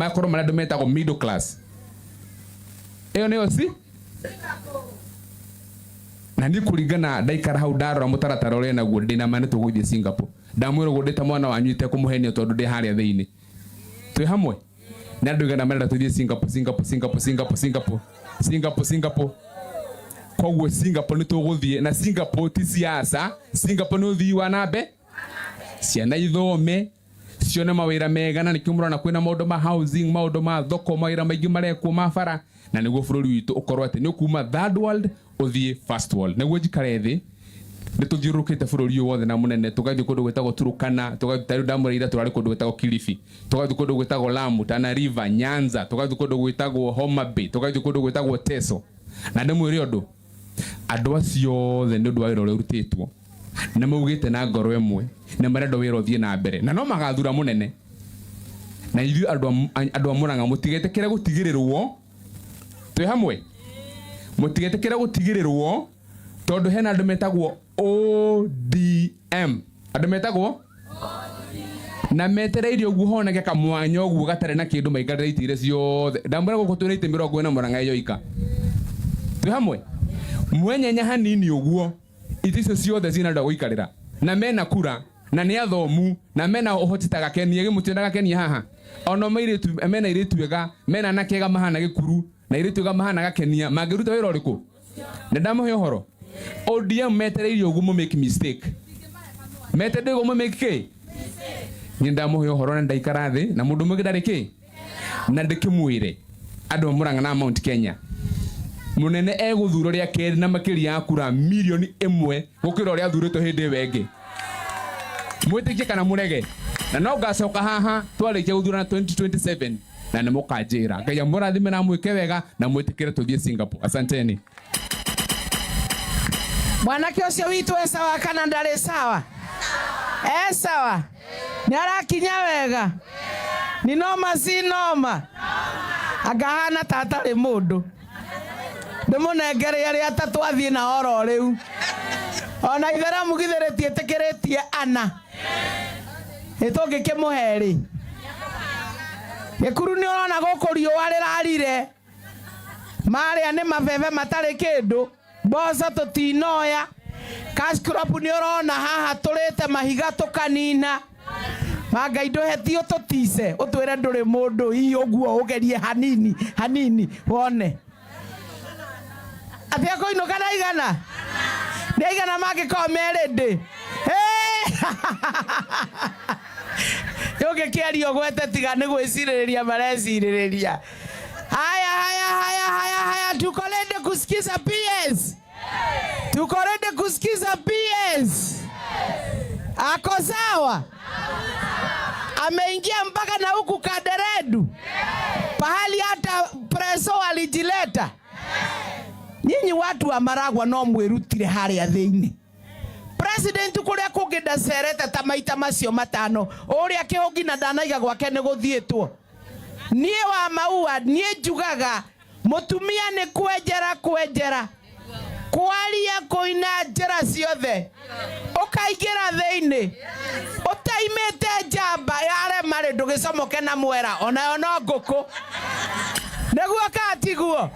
Makorwo marĩa andũ metagwo middle class. Ĩyo nĩyo si na niĩ kũringana ndaikara hau ndarora mũtaratara ũrĩa naguo ndĩna ma nĩ tũgũthiĩ Singapore. Ndamwĩra ũguo ndĩ ta mwana wanyu itekũmũhenia tondũ ndĩ harĩa thĩinĩ. Twĩ hamwe? Nĩ andũ aigana marenda tũthiĩ Singapore, Singapore, Singapore, Singapore, Singapore, Singapore, Singapore? Koguo Singapore nĩ tũgũthiĩ na Singapore ti siasa. Singapore nĩ ũthii wa na mbere, ciana ithome, cione mawĩra mega, na nĩkĩo mũrona kwĩna maũndũ ma housing, maũndũ ma thoko, mawĩra maingĩ marekwo ma bara, na nĩguo bũrũri witũ ũkorwo atĩ nĩ ũkuma third world ũthiĩ first world. Nĩguo njikare thĩ nĩ tũthiũrũrũkĩte bũrũri ũyũ wothe na mũnene, tũgathiĩ kũndũ gwĩtagwo Turukana, tũgathiĩ ta rĩu ndamũrĩire tũrarĩ kũndũ gwĩtagwo Kilifi, tũgathiĩ kũndũ gwĩtagwo Lamu, Tana River, Nyanza, tũgathiĩ kũndũ gwĩtagwo Homa Bay, tũgathiĩ kũndũ gwĩtagwo Teso. Na ndĩmwĩre ũndũ, andũ acio othe nĩ ũndũ wa wĩra ũrĩa ũrutĩtwo nĩ maugĩte na ngoro ĩmwe na marenda wĩra ũthiĩ na mbere, na no magathura mũnene. Na ithuĩ andũ a Murang'a, mũtigetĩkĩre gũtigĩrĩrwo. Twĩ hamwe? Mũtigetĩkĩre gũtigĩrĩrwo, tondũ hena andũ metagwo ODM, andũ metagwo na metereire ũguo honeke kamwanya ũguo gatarĩ na kĩndũ, maikarĩre itĩ iria ciothe. Ndamwĩra gũkũ twĩna itĩ 40 Murang'a yoika. Twĩ hamwe? Mwenyenya hanini ũguo, itĩ icio ciothe ciĩna andũ a gũikarĩra, na mena kura, na nĩ athomu, na mena ũhoti ta Gakenia. Gĩmũtiona Gakenia haha? Ona mairĩtu mena airĩtu ega, mena anake ega mahana gĩkuru na airĩtu ega mahana Gakenia, mangĩruta wĩra ũrĩkũ? Na ndamũhe ũhoro, ODM metereire ũguo mũ make mistake, metereire ũguo mũ make kĩ. Niĩ ndamũhe ũhoro na ndaikara thĩ na mũndũ mũngĩ ndarĩ kĩ, na ndĩkĩmwĩre andũ a Murang'a na Mount Kenya, mũnene egũthurwo rĩa kerĩ na makĩria ya kura 1 million gũkĩra ũrĩa athurĩtwo hĩndĩ ĩyo ĩngĩ, mwĩtĩkie kana mũrege. Na no ngacoka haha twarĩkia gũthurana 2027 na nĩ mũkanjĩra. Ngai amũrathime na amwĩke wega, na mwĩtĩkĩre tũthiĩ Singapore. Asanteni. Mwanake ũcio witũ e sawa kana ndarĩ sawa? E sawa, nĩ arakinya wega, ni noma si noma, angahana ta atarĩ mũndũ. Ndĩmũnengere arĩa atatũ athiĩ na oro rĩu, ona itheramu githĩ rĩtiĩtĩkĩrĩtie ana ĩ tũngĩkĩmũhe rĩ. Gĩkuru nĩ ũrona gũkũ riũa rĩrarire, marĩa nĩ mabebe matarĩ kĩndũ, mboco tũtinoya, cash crop nĩ ũrona haha tũrĩte mahiga tũkanina. Mangai ndũhetie ũtũtice ũtwĩre ndũrĩ mũndũ ii ũguo, ũgerie hanini hanini wone atĩ akũinũka na igana nĩ aigana mangĩkorwo merĩ ndĩ ũngĩkĩaria ũgwete, tiga nĩ gwĩcirĩrĩria marecirĩrĩria. Haya, haya, haya, haya, haya, tuko ready kusikiza PS, tuko ready kusikiza PS. Ako sawa, ameingia mpaka na huku Kaderedu pahali hata preso alijileta. Nyinyi watu wa Maragwa no mwĩrutire harĩa thĩinĩ. President kũrĩa kũngĩ ndacerete ta maita macio matano, ũrĩa kĩhũngi na ndanaiga gwake nĩ gũthiĩtwo. Niĩ wa maua, niĩ njugaga mũtumia nĩ kwenjera kwenjera, kwaria, kũina njĩra ciothe, ũkaingĩra thĩinĩ ũtaimĩte njamba yarema rĩ, ndũgĩcomoke na mwera onayo no ngũkũ. Nĩguo kaa tiguo?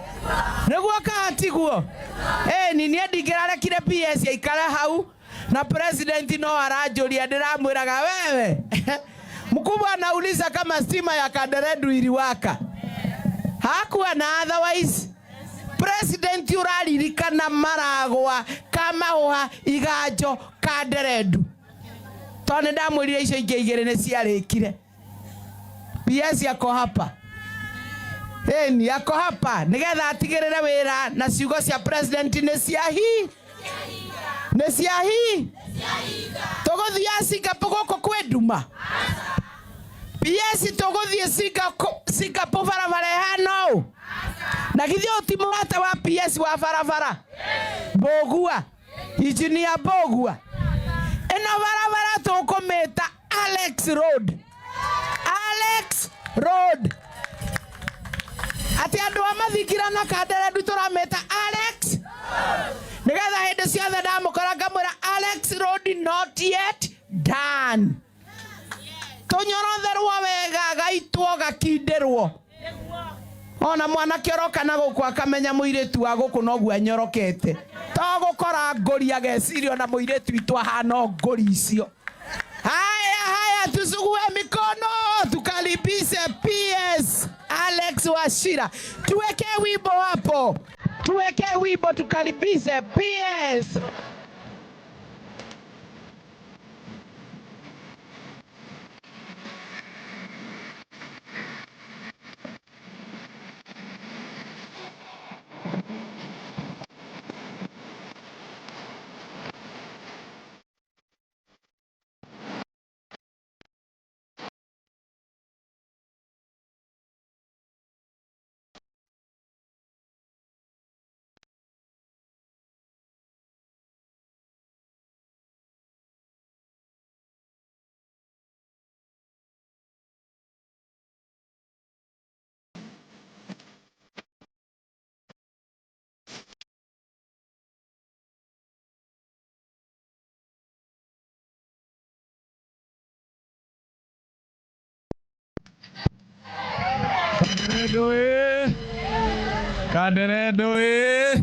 Nĩguo kaa tiguo? Ĩni niĩ ndingĩrarekire PS aikare hau na president no aranjũria. Ndĩramwĩraga wewe mkubwa anauliza kama stima ya Kanderendu iliwaka, hakuwa na otherwise. President ũraririkana Maragwa, Kamahũha, Iganjo, Kanderendu, tondũ nĩ ndamwĩrire icio ingĩ igĩrĩ nĩ ciarĩkire. PS ako hapa, ĩni ako hapa nĩgetha atigĩrĩre wĩra na ciugo cia president nĩ ciahi nĩ ciahi. Tũgũthiĩ Singapore gũkũ kwĩ nduma. PS, tũgũthiĩ Singapore barabara ĩhana ũũ? Na githĩ ũyũ ti mũrata wa PS wa barabara, Mbũgua, Engineer Mbũgua? Ĩno barabara tũkũmĩta Alex Road, Alex Road. Atĩ andũ a Mathingira na Kanderendu tũramĩta Alex, nĩgetha hĩndĩ ciothe ndamũkora ngamwĩra, "Alex Road not yet done." Tunyorotherwo wega gaitwo gakindirwo. Ona mwanake oroka na guku akamenya muiritu wa guku noguo anyorokete. To gukora ngori ageciria na muiritu itu ahana ngori icio. Haya haya, tusugue mikono tukaribishe PS Alex Wachira. Tuweke wimbo hapo, tuweke wimbo tukaribishe PS. Kaderedo e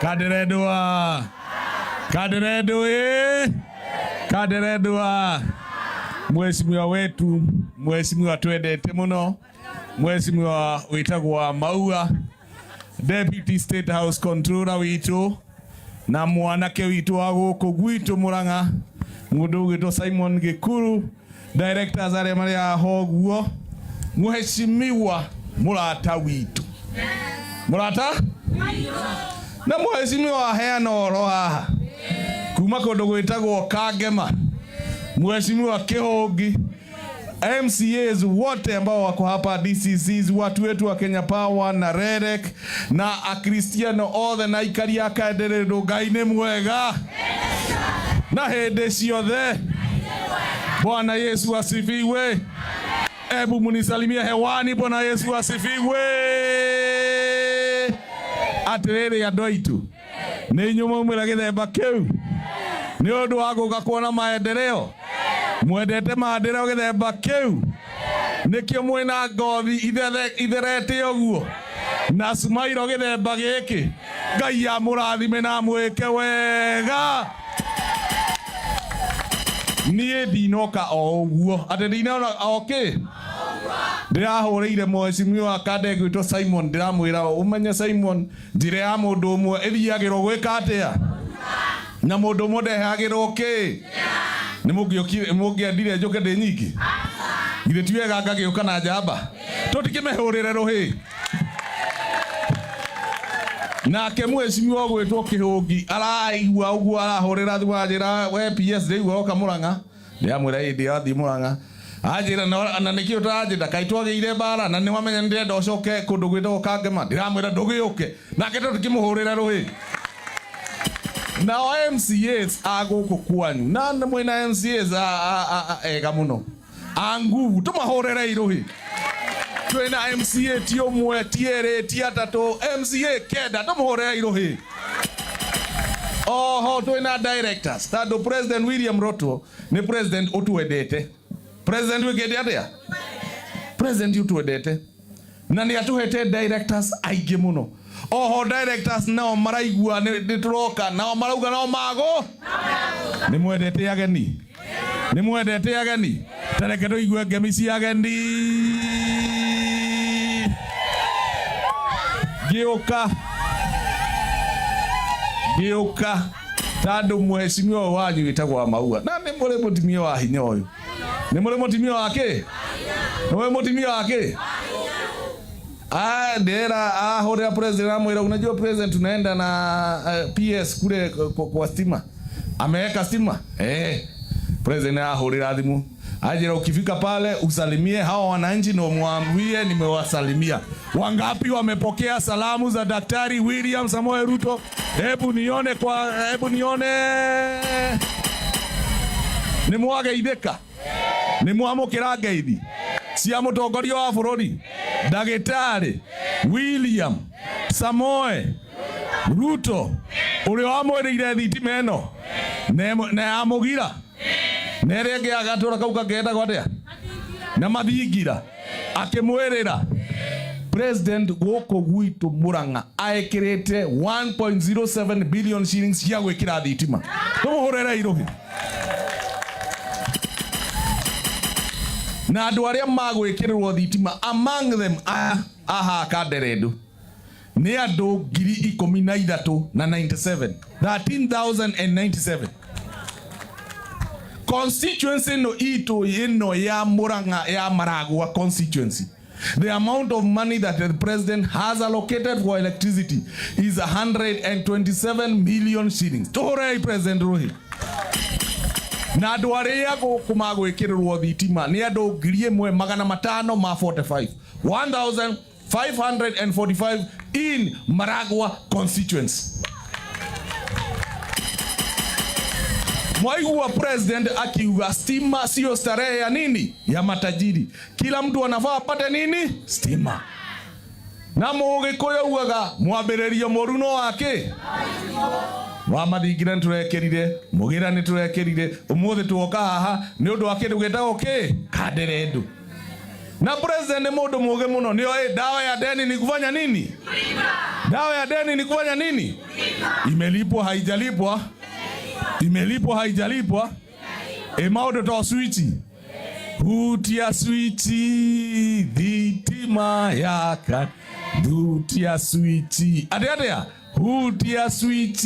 Kaderedo a Kaderedo e Kaderedo a. Mheshimiwa wetu, mheshimiwa twendete muno, mheshimiwa witagwo Maua, Deputy State House Controller witu na mwanake witu wa guku gwitu Murang'a, mundu ugwitwo Simon Gikuru, directors aria mari haha uguo, mheshimiwa murata witu, murata na mheshimiwa aheana oro haha kuma kundu gwitagwo Kangema, mheshimiwa Kihungi, MCAs wote ambao wako hapa, DCCs, watu wetu wa Kenya Power na REREC na akristiano othe na aikari a Kanderedo, Ngai nĩ mwega na hĩndĩ ciothe. Bwana Yesu asifiwe. Ebu munisalimie hewani. Bwana Yesu asifiwe. Atiriri andu aitu, nĩ inyuĩ mwaumĩra gĩthemba kĩu nĩ ũndũ wa gũka kuona maendeleo. Mwendete maendeleo gĩthemba kĩu, nĩkĩo mwĩna ngothi itherete ũguo na smairo gĩthemba gĩkĩ. Ngai amũrathime na amwĩke wega. Niĩ ndinoka o ũguo, atĩ ndinoka o kĩ, ndĩrahũrĩire mheshimiwa Kande gwitwo Simon, ndĩramwĩra ũmenye Simon, njĩra ya mũndũ ũmwe ĩthiagĩrwo gwĩka atĩa, na mũndũ ũmwe ndehagĩrwo kĩ. Nĩ mũngĩendire njũke ndĩ nyingĩ? Githĩ ti wega ngagĩũka na njamba? Tũtikĩmĩhũrĩre rũhĩ. Nake mheshimiwa ũgwĩtwo Kĩhũngi araigua ũguo, arahũrĩra thimũ anjĩra, we PS ndĩigua woka Murang'a. Ndĩramwĩra ĩ ndĩrathiĩ Murang'a. Anjĩra na nĩkĩĩ ũtaranjĩra, kaĩ twagĩire mbara na nĩwamenya nĩndĩrenda ũcoke kũndũ gwĩtagwo Kangema. Ndĩramwĩra ndũgĩũke. Nake tũtikĩmũhũrĩre rũhĩ. Nao MCAs a gũkũ kwanyu, na mwĩna MCAs ega mũno a nguvu, tũmahũrĩre irũhĩ. Twĩna MCA ti ũmwe, ti erĩ, ti atatũ, MCA kenda, tũmũhũrĩre irũhĩ. Oho twĩna directors, tondũ President William Ruto nĩ president ũtwendete. President wĩkĩte atĩa? President ũtwendete. Na nĩ atũhete directors aingĩ mũno. Oho directors nao maraigua nĩ tũroka, nao marauga nao mago. Nĩ mwendete ageni? Nĩ mwendete ageni? Tareke tũigue ngemi cia ageni. Ngĩũka, ngĩũka tondũ mheshimiwa ũyũ wanyu wĩtagwo Maua, na nĩ mũrĩ mũtumia wa hinya ũyũ. Nĩ mũrĩ mũtumia wa kĩ? Nĩ mũrĩ mũtumia wa kĩ? Ndĩra ahũrĩra president amwĩra, unajua president tunaenda na PS kule kwa stima. Ameweka stima? President ahũrĩra thimũ. Anjĩra ukifika pale usalimie hawa wananchi na umwambie nimewasalimia. Wangapi wamepokea salamu za Daktari William Samoei Ruto? Hebu nione kwa, hebu nione. Nĩ mwageithĩka? Nĩ mwamũkĩra ngeithi cia mũtongoria wa bũrũri Ndagĩtarĩ William Samoei Ruto, ũrĩa wamwĩrĩire thitima ĩno na yamũgira, na ĩrĩa ĩngĩ ya gatũra kau kangĩ getagwo atĩa? Na mathingira akĩmwĩrĩra president gũkũ gwitũ Murang'a aĩkĩrĩte 1.07 billion shillings cia gwĩkĩra thitima. Tũmũhũrĩre irũhi. Na andũ arĩa magwĩkĩrĩrwo thitima among them aha Kanderendu nĩ andũ 13,097, 13,097. Constituency no itũ ĩno ya Murang'a ya Maragua constituency, the amount of money that the president has allocated for electricity is 127 million shillings. Tũhũrei president rũhĩ. Na andũ arĩa gũkũ magwĩkĩrĩrwo thitima nĩ andũ 1,545, 1545 in Maragua constituency. Mwaigua president akiuga stima sio starehe ya nini, ya matajiri. Kila mtu anafaa apate nini? Stima. Na mũgĩkũyũ augaga mwambĩrĩrio mũru no wake wa mathingira nĩ tũrekĩrire, mũgĩra nĩ tũrekĩrire, ũmũthĩ tuoka haha nĩ ũndũ wa kĩndũ gĩtagwo kĩ Kanderendu. Na president nĩ mũndũ mũgĩ mũno, nĩ oĩ dawa ya deni ni kufanya nini? Dawa ya deni ni kufanya nini? Imelipwa haijalipwa? Imelipwa haijalipwa? E maũndũ to switch. Hutia switch thitima yaka, hutia switch. Atĩa atĩa? Hutia switch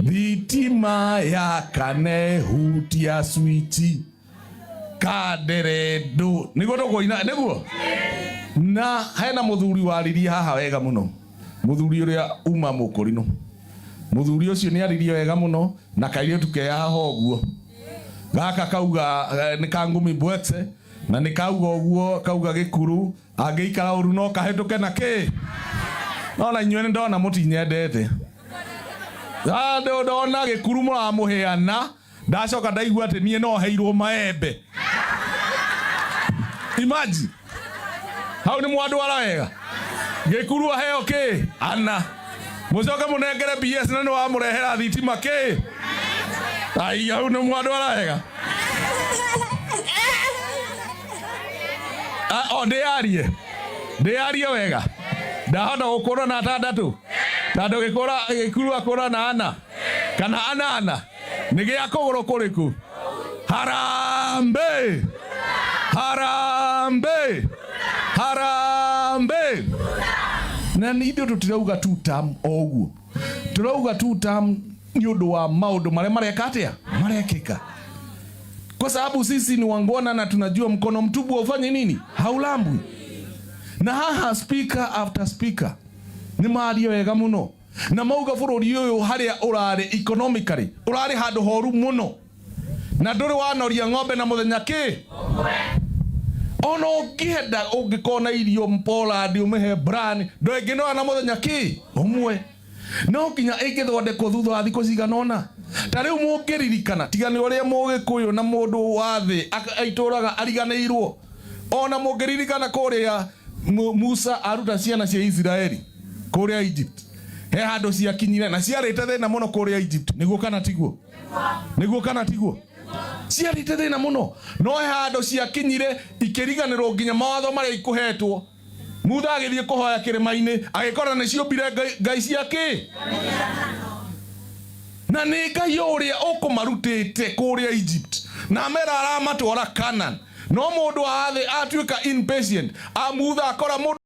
thitima yakane, hutia switch Kanderendu. Niguo tũkũina niguo. Na hena muthuri waririe haha wega muno, muthuri uria uma mukurino, muthuri ucio ni aririe wega muno na kairĩtu ke haha ũguo gaka kauga nĩ ka ngumi mbwekse na nĩ kauga ũguo kauga gĩkuru angĩikara ũru no kahĩtũke na kĩ. No na inyuĩ nĩ ndona mũtinyendete. Ndona gĩkuru mũramũheana ndacoka ndaigua atĩ niĩ no heirwo maembe. Imagine hau nĩ mwandwara wega. Gĩkuru aheo kĩ ana mũcoke mũnengere BS na nĩ wamũrehera thitima kĩ. Ai hau nĩ mwandwara wega. O ndĩyarie ndĩyarie wega, ndahota gũkũra na atandatũ tondũ gĩkũra gĩkuru akũra na ana kana anana nĩ gĩa kũgũrũ kũrĩkũ? Harambee, harambee, harambee. Na ithuĩ tũtirauga two term o ũguo, tũrauga two term nĩ ũndũ wa maũndũ marĩa mareka atĩa marekĩka, kwa sababu sisi ni wangwana na tunajua mkono mtupu haufanye nini, haulambwi. Na haha speaker after speaker nĩ maria wega mũno na mauga bũrũri ũyũ harĩa ũrarĩ economically ũrarĩ handũ horu mũno na ndũrĩ wanoria ng'ombe na mũthenya kĩ. Ona ũngĩenda ũngĩkona irio Poland ũmĩhe bran ndũngĩnora na mũthenya kĩ ũmwe. No nginya ĩngĩthondekwo thutha wa thikũ cigana ũna. Ta rĩu mũngĩririkana tiga nĩ ũrĩa mũgĩkũyũ na mũndũ wa thĩ aitũraga ariganĩirwo. Ona mũngĩririkana kũrĩa Musa aruta ciana cia Isiraeli kũrĩa Egypt, he handũ ciakinyire na ciarĩte thĩna mũno kũrĩa Egypt. Nĩguo kana tiguo? Nĩguo kana tiguo? Ciarĩte thĩna mũno no he handũ ciakinyire ikĩriganĩrwo nginya mawatho marĩa ikũhetwo. Mutha agĩthiĩ kũhoya kĩrĩma-inĩ agĩkora nĩ ciũmbire ngai cia kĩ, na nĩ ngai ũrĩa ũkũmarutĩte kũrĩa Egypt na amera aramatwara Canaan. No mũndũ wa thĩ atuĩka impatient, amutha akora mũndũ